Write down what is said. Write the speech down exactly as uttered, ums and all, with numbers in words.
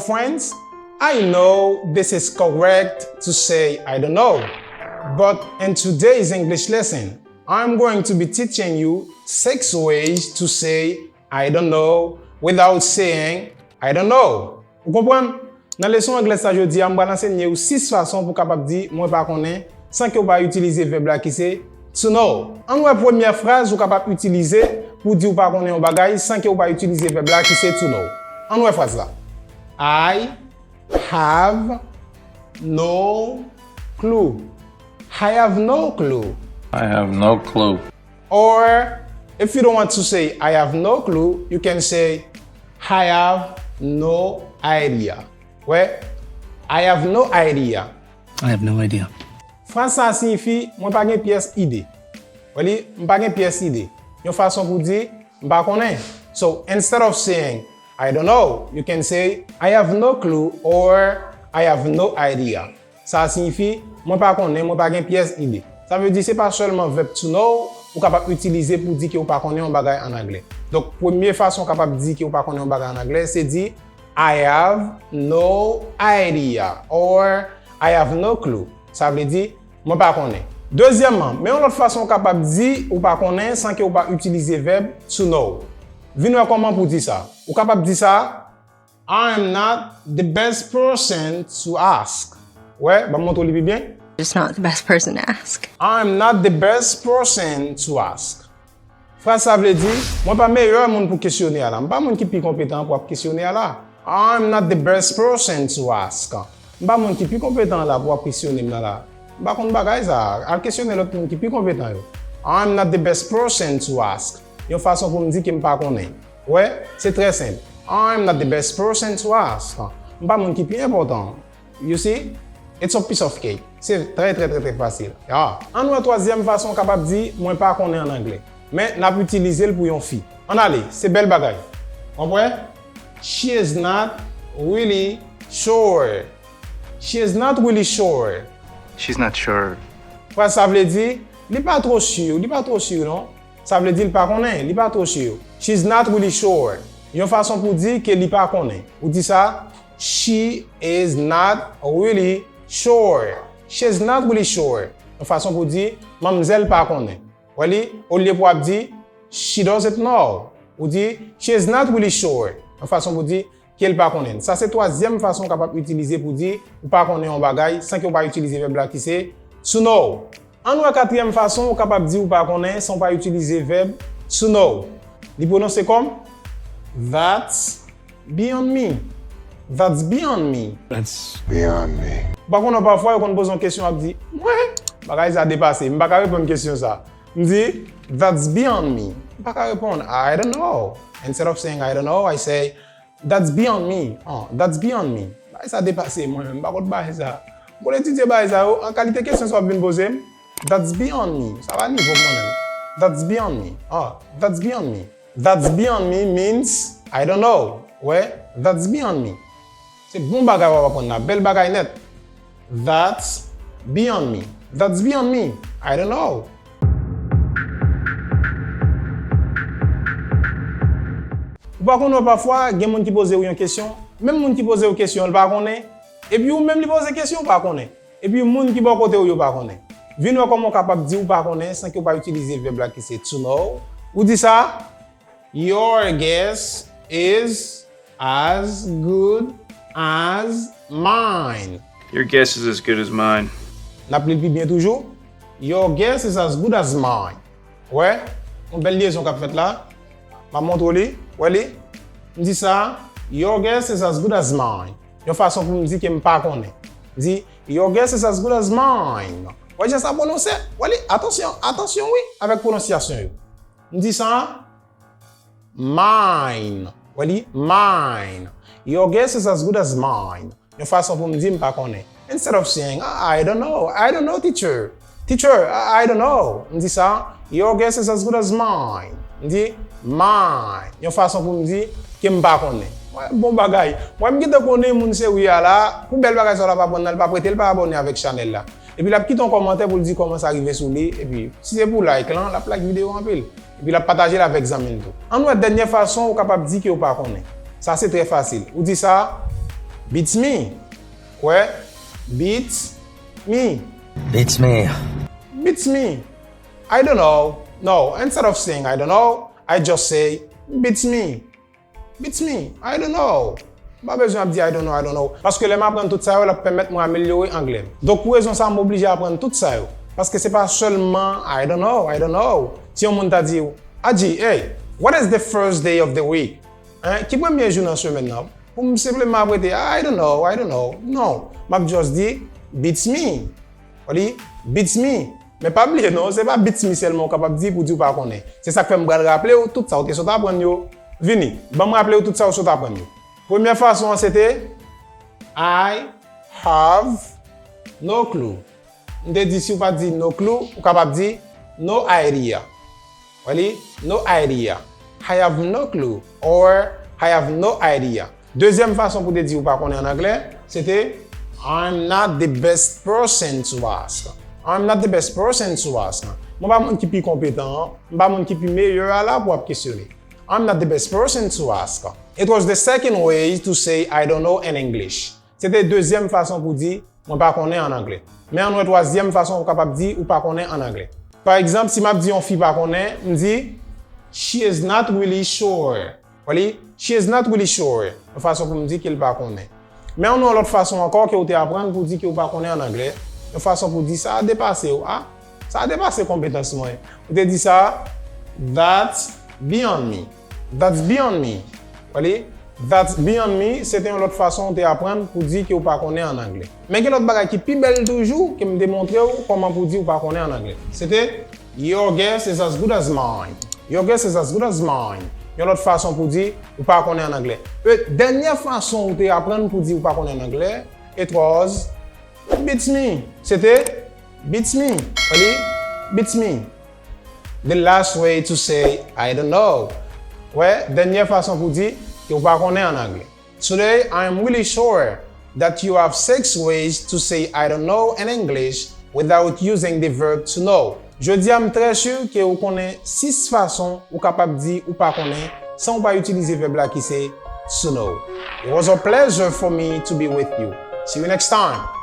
Friends, I know this is correct to say I don't know, but in today's English lesson, I'm going to be teaching you six ways to say I don't know without saying I don't know. Ou konprann? Nan leson anglè sa jodi a, m pral ansenye w sis fason pou w kapab di mwen pa konnen san ke w pa itilize vèb la ki se to know. Ann wè premyè fraz ou kapab itilize pou di w pa konnen yon bagay san ke w pa itilize vèb la ki se to know. Ann wè fraz la. I have no clue. I have no clue. I have no clue. Or, if you don't want to say I have no clue, you can say I have no idea. Wè, I have no idea. I have no idea. Fraz sa a siyifi mwen pa gen pyès ide. Wè li, m pa gen pyès ide. Yon fason pou di m pa konnen. So, instead of saying I don't know, you can say I have no clue or I have no idea. Sa a siyifi mwen pa konnen, mwen pa gen pyès ide. Sa vle di se pa sèlman vèb to know ou kapab itilize pou di ke w pa konnen yon bagay ann anglè. Donk, premye fason w kapab di ke w pa konnen yon bagay ann anglè, se di I have no idea or I have no clue. Sa vle di mwen pa konnen. Dezyèmman, men yon lòt fason w kapab di ou pa konnen san ke w pa itilize vèb to know. Vin wè kòman pou di sa. Ou kapab di sa, I'm not the best person to ask. Wè, ban m montre w li pi byen. Just not the best person to ask. I'm not the best person to ask. Fraz sa vle di, mwen pa meyè moun pou kesyone a la. M pa moun ki pi konpetan pou ap kesyone a la. I'm not the best person to ask. M pa moun ki pi konpetan la pou ap kesyone m nan la. M pa konn bagay sa. Al kesyone lòt moun ki pi konpetan yo. I'm not the best person to ask. Yon fason pou m di ke m pa konnen. Wè, se trè senp. I'm not the best person to ask. M pa moun ki pi enpòtan. You see? It's a piece of cake. Se trè, trè, trè, trè fasil. Yeah. Ann wè twazyèm fason w kapab di mwen pa konnen ann anglè. Men n ap itilize l pou yon fi. Ann ale, se bèl bagay. W ap wè? She is not really sure. She is not really sure. She's not sure. Fraz sa vle di, li pa twò si, li pa twò si non. Sa vle di li pa konnen, li pa twò si. She's not really sure. Yon fason pou di ke li pa konnen. Ou di sa, she is not really sure. She is not really sure. Yon fason pou di, manmzèl pa konnen. Wè li, olye pou ap di, she doesn't know. Ou di, she is not really sure. Yon fason pou di, ke l pa konnen. Sa se twazyèm fason w kapab itilize pou di ou pa konnen yon bagay san ke w pa itilize vèb la ki se to know. Ann wè katriyèm fason ou kapab di ou pa konnen san w pa itilize vèb to know. Li pwononse kòm, that's beyond me. That's beyond me. That's Beyond me. Ou pa konnen pafwa yo konn poze yon kesyon ap di, mwen, bagay sa depase m, m pa ka reponn kesyon sa. M di, that's beyond me. M pa ka reponn, I don't know. Instead of saying I don't know, I say, that's beyond me. Oh, that's beyond me. Bagay sa depase mwen menm, m pa konn bagay sa. M konn etidye bagay sa yo, an kalite kesyon sa w ap vin poze m, that's beyond me. Sa pa nivo m mwen menm. That's beyond me. Oh, that's beyond me. That's beyond me means I don't know. Wè, that's beyond me. Se bon bagay w ap aprann la, bèl bagay nèt. That's beyond me. That's beyond me. I don't know. Ou pa konnen pafwa, gen moun ki poze w yon kesyon, menm moun ki poze w kesyon, l pa konnen, epi ou menm li poze kesyon, ou pa konnen. Epi moun ki bò kote w yo pa konnen. Vin wè kòman w kapab di ou pa konnen san ke w pa itilize vèb la ki se to know. Ou di sa, your guess is as good as mine. Your guess is as good as mine. N ap li l pi byen toujou. Your guess is as good as mine. Wè, yon bèl lyezon k ap fèt la. M ap montre w li. Wè li? M di sa, your guess is as good as mine. Yon fason pou m di ke m pa konnen. M di, your guess is as good as mine. Wè jan sa pwononse? Wè li? Atansyon, atansyon wi, avèk pwononsyasyon yo. M di sa, mine. Wè li? Mine. Your guess is as good as mine. Yon fason pou m di m pa konnen. Instead of saying, I don't know, I don't know, teacher. Teacher, I, I don't know. M di sa, your guess is as good as mine. M di, mine. Yon fason pou m di ke m pa konnen. Wè, bon bagay. Mwen, m gentan konnen moun se wi a la. Pou bèl bagay sa w ap aprann nan, l pa prete, l pa abòne avèk chanèl la. Epi l ap kite yon kòmantè pou l di kòman sa rive sou li. Epi, si se pou like lan, l ap like videyo anpil. Epi l ap pataje l avèk zanmi l tou. Ann wè dènyè fason ou kapab di ke w pa konnen. Sa se trè fasil. Ou di sa, Beats me. Kwè? Beats me. Beats me. Beats me. I don't know. No, instead of saying I don't know, I just say beats me. Beats me. I don't know. M pa bezwen ap di I don't know, I don't know. Paske lè m aprann tout sa yo, l ap pèmèt mwen amelyore anglè m. Donk, pou rezon sa a, m oblije aprann tout sa yo. Paske se pa sèlman I don't know, I don't know. Si yon moun ta di w, Adji, hey, what is the first day of the week? Hein? Ki premye jou nan semèn nan? Pou m senpleman ap rete, I don't know, I don't know. Non. M ap just di, beats me. Ou li, beats me. Men pa bliye non, se pa beats me sèlman ou kapab di pou di ou pa konnen. Se sa k fè m pral raple w tout sa ou te sot aprann yo. Vini, ban m raple w tout sa ou sot aprann yo. Premyè fason an se te I have no clue. M te di si w pa t di no clue, ou kapab di no idea. Ou li, no idea. I have no clue or I have no idea. Dezyèm fason pou te di ou pa konnen an anglè, se te I'm not the best person to ask. I'm not the best person to ask. Mwen pa moun ki pi konpetan an, m pa moun ki pi meyè a la pou ap kesyone. I'm not the best person to ask. It was the second way to say I don't know in English. Se te dezyèm fason pou di mwen pa konnen an anglè. Men ann wè twazyèm fason ou kapab di ou pa konnen an anglè. Pa egzanp, si m ap di yon fi pa konnen, m di, she is not really sure. Ou li, she is not really sure. Yon fason pou m di ke l pa konnen. Men ann wè yon lòt fason ankò ke ou te aprann pou di ke ou pa konnen an anglè. Yon fason pou di sa a depase w. A, sa a depase konpetans mwen. Ou te di sa, that's beyond me. That's beyond me. Ou li, that's beyond me, se te yon lòt fason ou te aprann pou di ke ou pa konnen an anglè. Men gen lòt bagay ki pi bèl toujou ke m te montre w kòman pou di ou pa konnen an anglè. Se te your guess is as good as mine. Your guess is as good as mine. Yon lòt fason pou di ou pa konnen an anglè. E dènyè fason ou te aprann pou di ou pa konnen an anglè, it was beats me. Se te beats me. Ou li, beats me. The last way to say I don't know. Wè, dènyè fason pou di ke ou pa konnen an anglè. Today, I am really sure that you have six ways to say I don't know in English without using the verb to know. Jodi a, m trè si ke ou konnen sis fason ou kapab di ou pa konnen san ou pa itilize vèb la ki se to know. It was a pleasure for me to be with you. See you next time.